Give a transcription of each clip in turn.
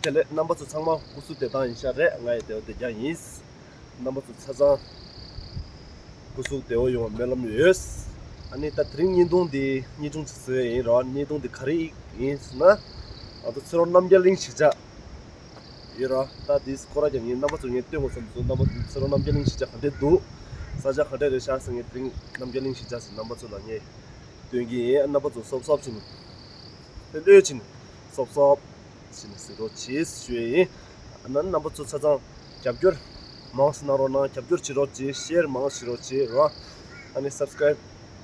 tele number to changma kusu te dan sha re ngai te te jais number to chaza kusu te o yo melam yes ani ta tring ni dong di ni jung se e ro ni dong di khari is na ado sro nam jaling sija ira ta dis kora jang ni number to ni te ho sam so number sro nam jaling sija khade du saja khade re sha sing tring nam jaling sija number to la ni tuingi number to sop chin te le chin sop 신스로 치스슈에 난 넘버 2 찾아 잡겨 마우스 나로나 잡겨 치로치 셰어 마우스 치로치 로 아니 subscribe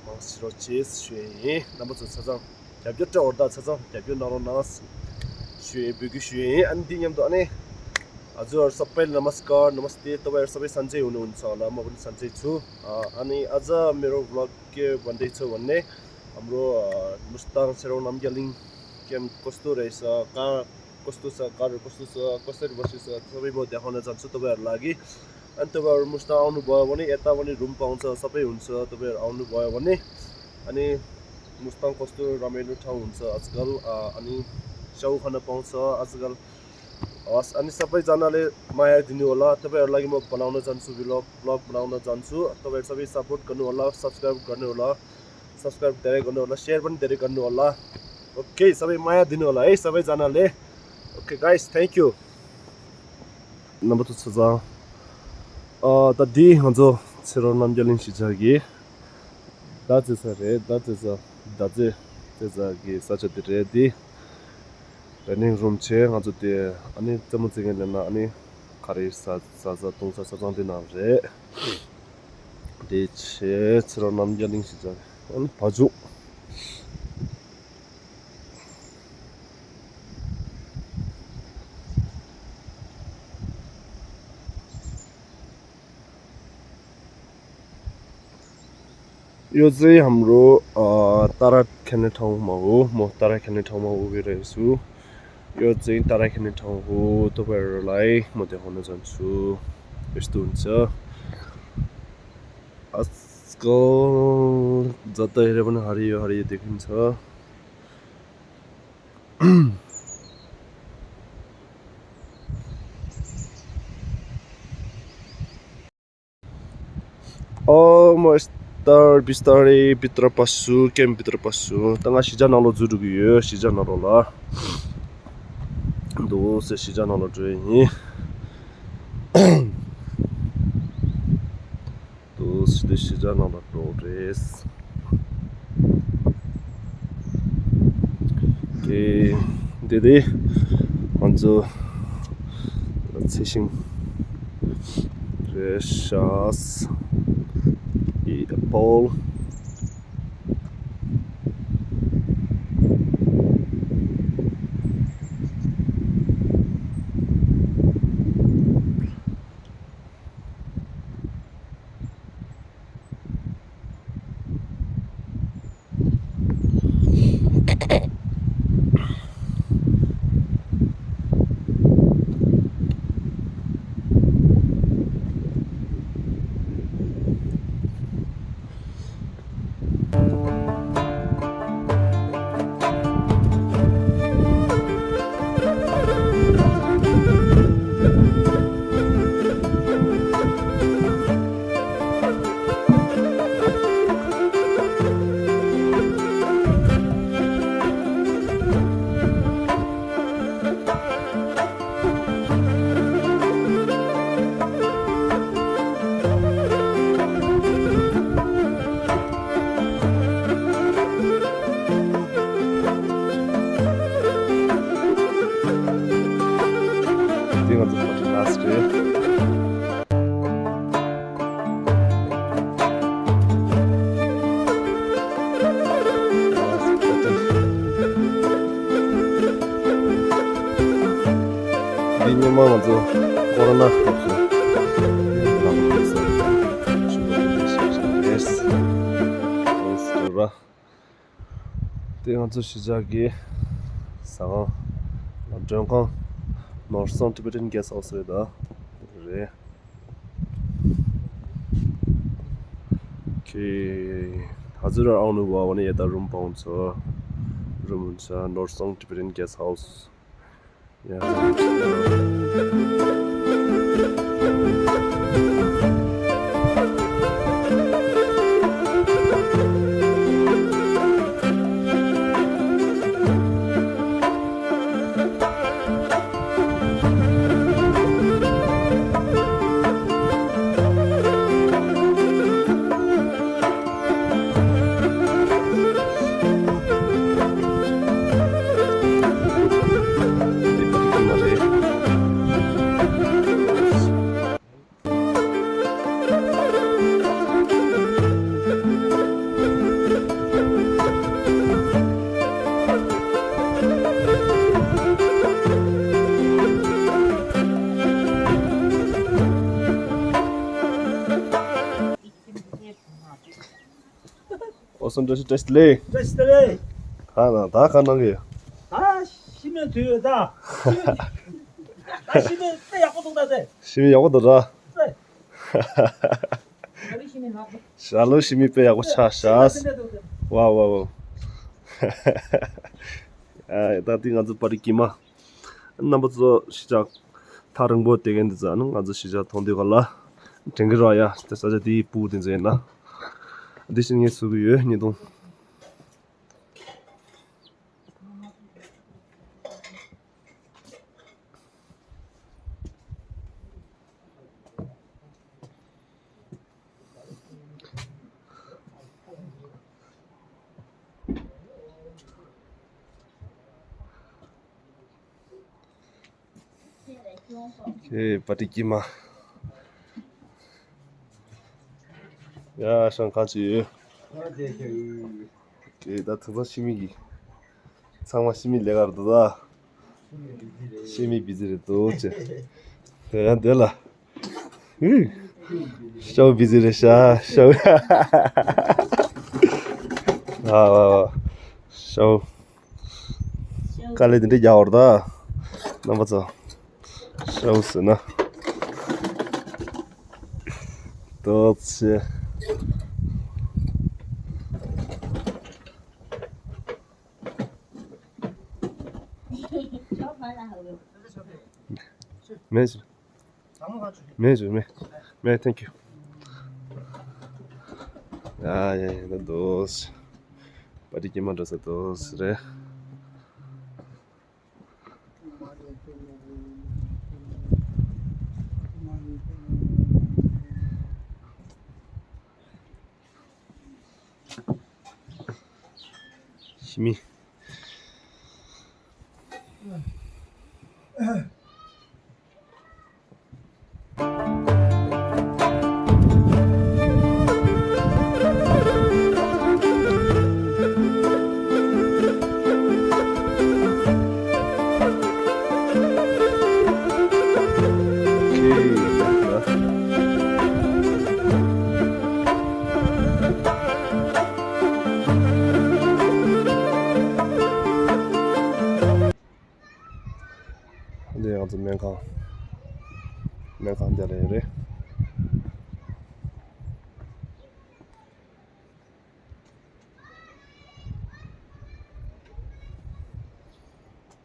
마우스 치로치 슈에 넘버 2 찾아 잡겨 order 찾아 잡겨 나로나 슈에 비기 슈에 안디냠도 아니 아주 सबैलाई नमस्कार नमस्ते तपाईहरु सबै सन्चै हुनुहुन्छ होला म पनि सन्चै छु अनि आज मेरो भ्लग के भन्दै छु भन्ने हाम्रो मुस्ताङ सेरो नामग्यालिङ केम कस्तो रहेछ कस्तो छ कार कस्तो छ कसरी बसेछ सबै म देखाउन चाहन्छु तपाईहरुको लागि अनि तपाईहरु मुस्ताङ आउनु भयो भने यता पनि रुम पाउँछ सबै हुन्छ तपाईहरु आउनु भयो भने अनि मुस्ताङ कस्तो रमाइलो ठाउँ हुन्छ आजकल अनि च्याउ खान पाउँछ आजकल अनि सबै जनाले माया दिनु होला तपाईहरुको लागि म बनाउन जान्छु भ्लग बनाउन जान्छु तपाईहरु सबै सपोर्ट गर्नु होला सब्स्क्राइब गर्नु होला सब्स्क्राइब धेरै गर्नु होला शेयर पनि धेरै गर्नु होला ओके सबै माया दिनु होला है सबै जनाले okay guys thank you number 2 찾아 다디 먼저 새로 남겨진 시작이 다즈서래 다즈 제자기 사체들이 레닝 룸체 아주 때 아니 점증에나 아니 카리사 사자 동사 사장데 나오제 대체 새로 남겨진 시작 아니 봐줘 यो चाहिँ हाम्रो तारा खेल्ने ठाउँमा हो म तारा खेल्ने ठाउँमा उभिरहेको छु यो चाहिँ तारा खेल्ने ठाउँ हो तपाईहरुलाई म देखाउन चाहन्छु यस्तो हुन्छ आजकल जता हेरे पनि हरियो हरियो देखिन्छ म बिस्तारै भित्र पस्छु क्याम्प भित्र पस्छु तंगा 시장하러 주르기요 시장하러 라 도세 시장하러 주니 도스 시장하러 로레스 게 데데 먼저 세싱 레샤스 이 볼 Migmar 먼저 코로나 없어. 먼저 시작이 상어 남정강 Northern Tibetan Guest House에다 그래. 오케이 Hazır onu var onu ya da room bouncer. Room North Song Tibetan Guest House. Yeah. 어선 테스트래. 테스트래. 하나 다 가는 게. 다 쉬면 돼요, 다. 다 쉬면 때 약고 동다세. 심이 야고 더라. 네. 샬로 심이 빼야고 차샤스. 와와와. 아, 다들 아주 빠르기마. 남부터 시작. 다른 거 되겠는데잖아. 아주 시작 돈데 갈라. 쟁거야. 됐어지 부든제나. 대신에 수비에 니도. 오케이, 빠르기마. 야, 상관지. 오케이, 나 두번 심이기. 상마 심이 내가 그러다. 심이 비즈를 또 제. 대한 될라. 쇼 비즈를 샤. 쇼. 아, 쇼. 깔레든데 야오르다. 넘어서. 쇼스나. 그렇지. 매주. 매, 땡큐. 아, 예, 나 도스. 빠르게 만들어서 도스래. 힘이.这样子面康点来的，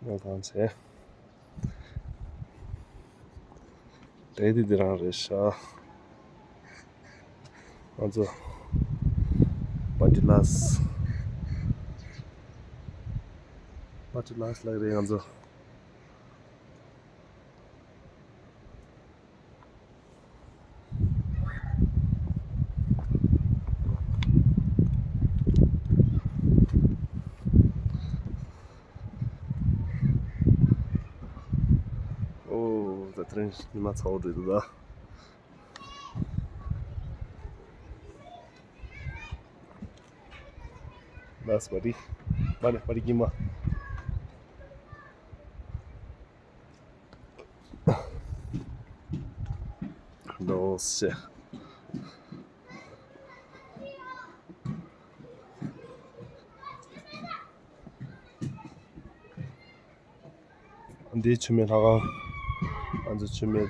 面康车，这地方是啥？样子，patilas来的样子。 다 트렌 니마 차오르다. That's buddy. Buddy gima. Nossa. 안돼 주면 하가 앉아 주면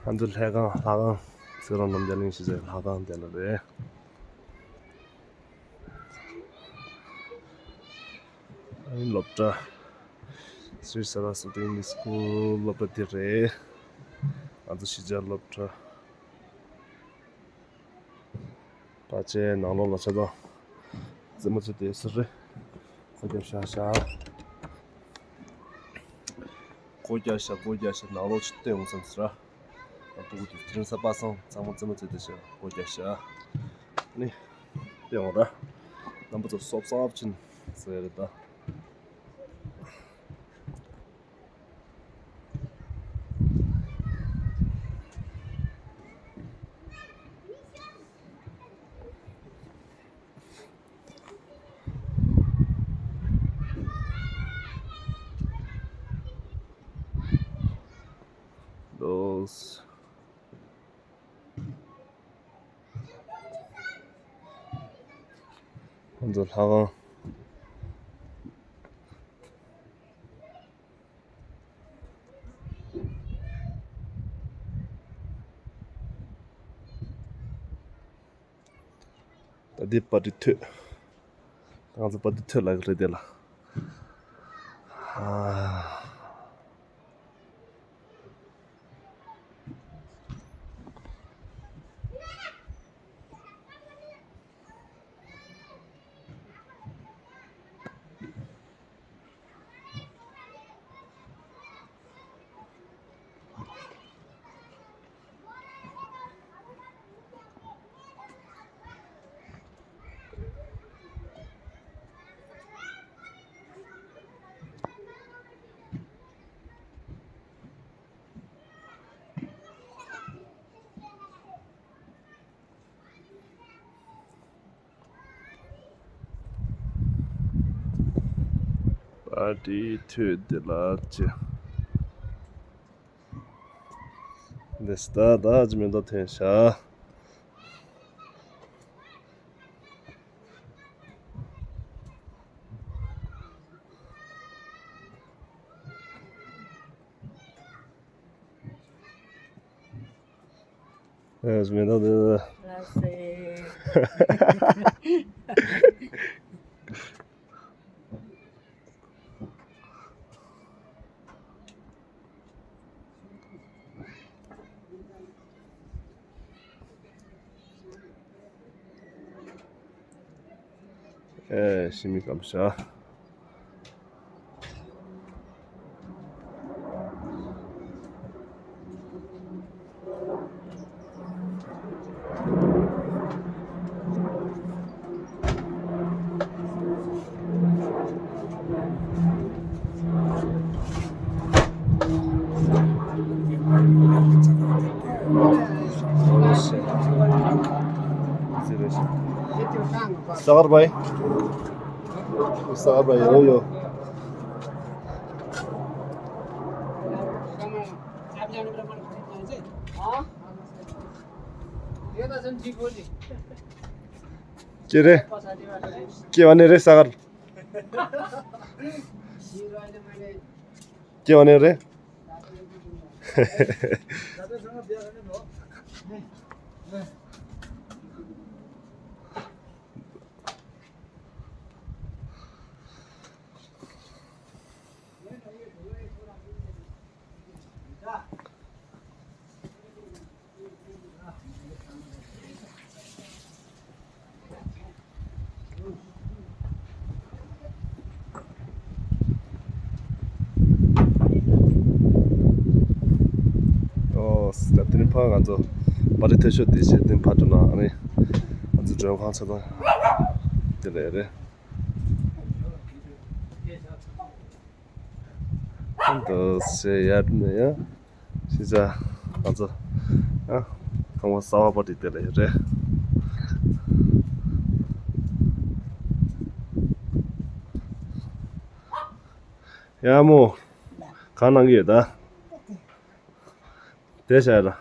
한줄 해가 하강 저런 남자는 시절 하강 되는데 아니 럽자 실사라 스테인 스쿨 럽티레 아주 시절 럽자 빠체 나노라 쳐도 怎么这是快点下下 고자샤 나로 칠때 영상 쓰라 또 드린사 빠성 잠못 좀 되듯이 고자샤 네 영어라 남부터 수업진 써야겠다 those 먼저 하강 tadi padithu 강서 padithu lag redela padithu de la Nesta da azmendo tensha azmendo de 심히 감사 Sagar bay yo Kere के भने रे सागर के भने रे 스텝들이 파 가서 바리테쇼 디시 된 파트너 아니 아주 좋은 관찰도 되래 또 세야드네요 진짜 아주 강원 싸워 버리 되래 야뭐 가능이다 대샤라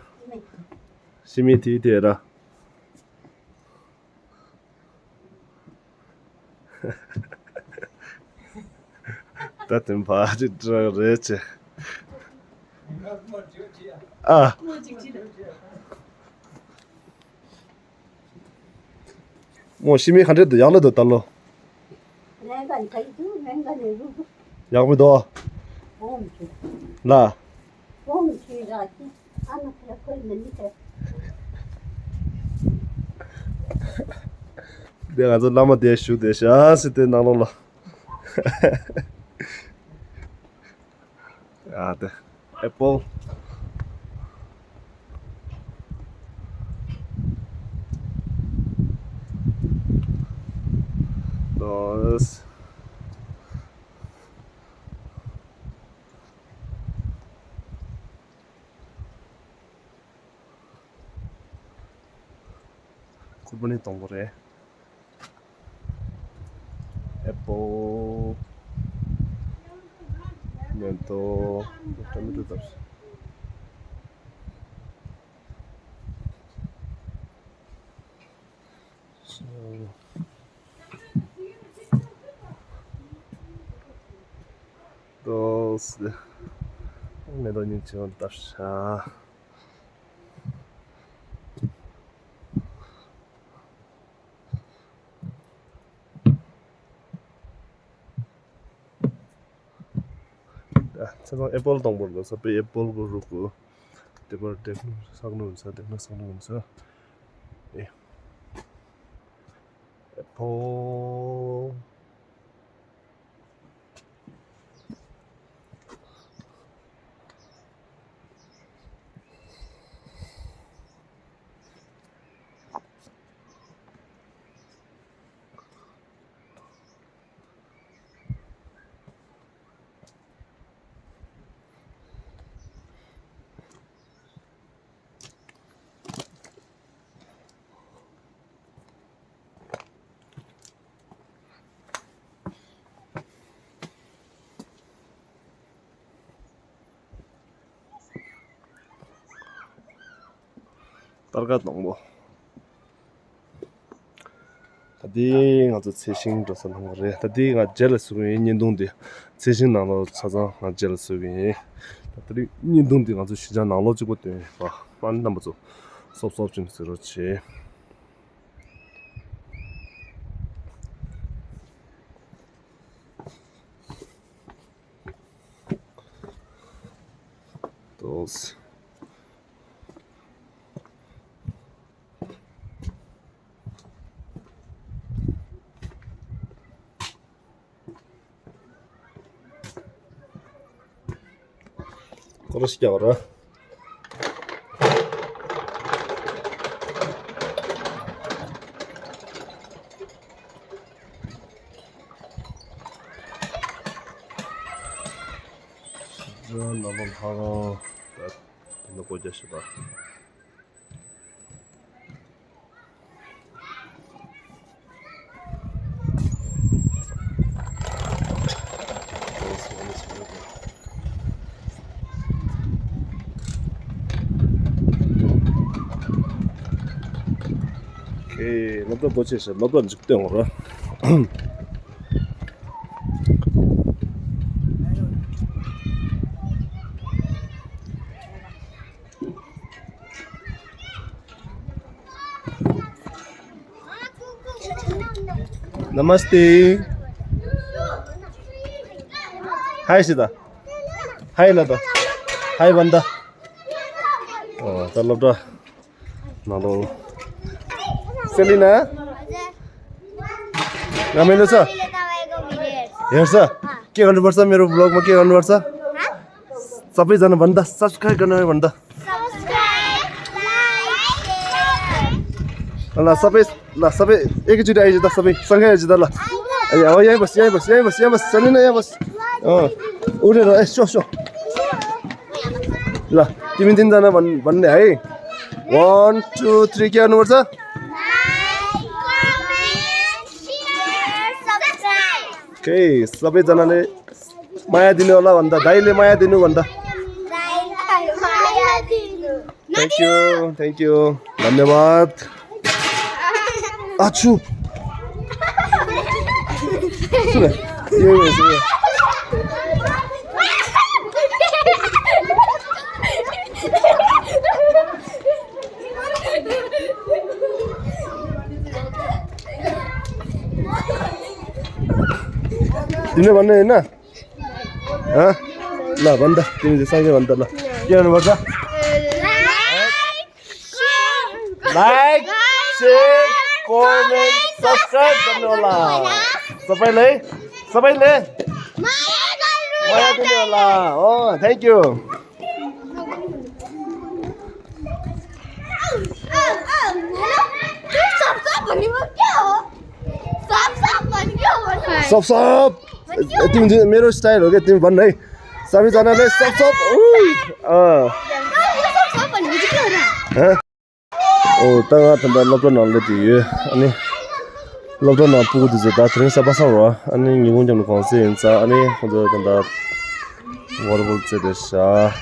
시미티 되라 따뜻한 바지 들어래체 아 심이 한데도 양도 달러. 냉간 가이도 냉간에 루루 양도 봄치 나. 봄치가 안나 그렇고 있는데 내가 저 남아 대슈 대샤스 때 나눠라. 아, 네. 애플. Dos. 구분이 동그래. 애플. 멘토. 토마토 dabs. Dos. 메로닌 지원 dabs. 아. 제가 애플 동물로 서비 애플 그룹고 대벌 상노운사 대나 상노운사 예 애플 딸가 농부 다디 아주 세신 저선 거래 다디가 젤스고 인동데 세신 나로 찾아 젤스고 다들 인동데 아주 시장 나로 주고 돼봐 만나 뭐죠 섭섭 좀 그렇지 dos 그러시게 알아 너무 하나 놓고 계시다 오케이 너도 도치시 너도 안 죽대 오라 नमस्ते हाय सीधा हाय लदा हाय बंदा तलब द नालो सेलिना रमाइलो छ हेर्छ के गर्नुपर्छ मेरो ब्लगमा के गर्नुपर्छ सबैजना भन्दा सब्स्क्राइब गर्नु भन्दा ल सबै एकैचोटि आइज त सबै सँगै आइज त ल अब यहीँ बस सेलिना यहाँ बस उठेर यसो ल तिमी तिनजना भन्ने है 1 2 3 के गर्नुपर्छ ओके सबैजनाले माया दिनु होला भन्दा दाइले माया दिनु भन्दा थ्याङ्क यू धन्यवाद आछु सुन यो तिमीले भन्ने होइन ल भन्दा तिमीले सँगै भन्दा ल के गर्नुपर्छ लाइक शेयर कमेन्ट सब्सक्राइब गर्नु होला सबैले माया दिनु होला थ्याङ्क यू सब तिमी मेरो स्टाइल हो क्या तिमी भन्न है सबैजनाले सब tengah lockdown alle di ani lockdown pugu di da tren sa basa ro ani ngigung jam ko se insa ani hojo tanda warbol che de sha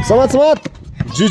samat ji